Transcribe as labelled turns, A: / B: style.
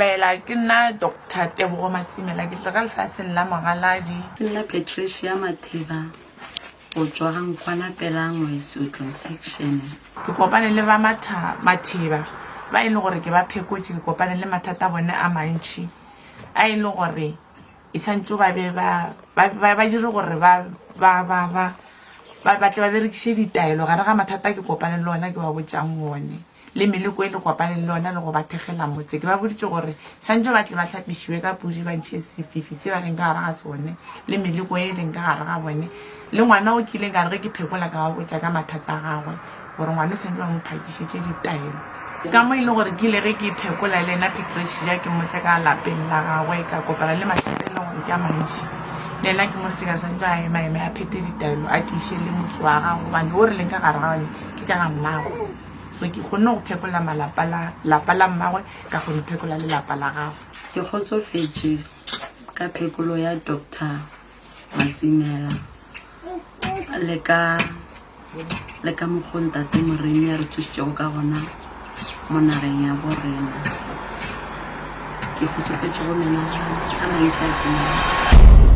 A: Fela ke nna Doctor Tebogo Matsimela, ke tšwa ka lefaseng la Mogaladi.
B: Ke nna Patricia Matheba go tšwa ga Nkwana Pelangwe Seotlong Section.
A: Ke kopane le ba Matheba ba e le gore ke ba phekotše, ke kopane le mathata a bone a mantši a e le gore e santše ba be ba ba ba dire gore ba ba ba ba ba tle ba berekiše ditaelo gare ga mathata a ke kopane le ona ke ba botšang one. le meleko e le kopaneng le ona le go ba thekgela motse. Ke ba boditše gore santše ba tle ba hlapišiwe ka pudi ba ntšhe sefifi se ba leng ka gare ga sone le meleko e leng ka gare ga bone. Le ngwana o kileng ka re ge ke phekola ka ba botša ka mathata a gagwe gore ngwana o santše ba mo phakišetše ditaelo. Ka mo e le gore ke ile ge ke phekola le yena Patricia ke mmotša ka lapeng la gagwe ka kopana le mathata e leng gore ke a mantši. Le yena ke mmoditše ka santše a emaeme a phete ditaelo a tiiše le motse wa gagwe gobane wo re leng ka gare ga one ke ka ga mmagwe. So ke kgonne go phekola malapa la lapa la mmagwe ka kgone go phekola le lapa la gagwe.
B: Ke kgotsofetše ka phekolo ya Doctor Matsimela le ka le ka mokgo ntate Moremi a re thušitšego ka gona mo nageng ya bo rena. Ke kgotsofetše go menagano a mantši a ke nago.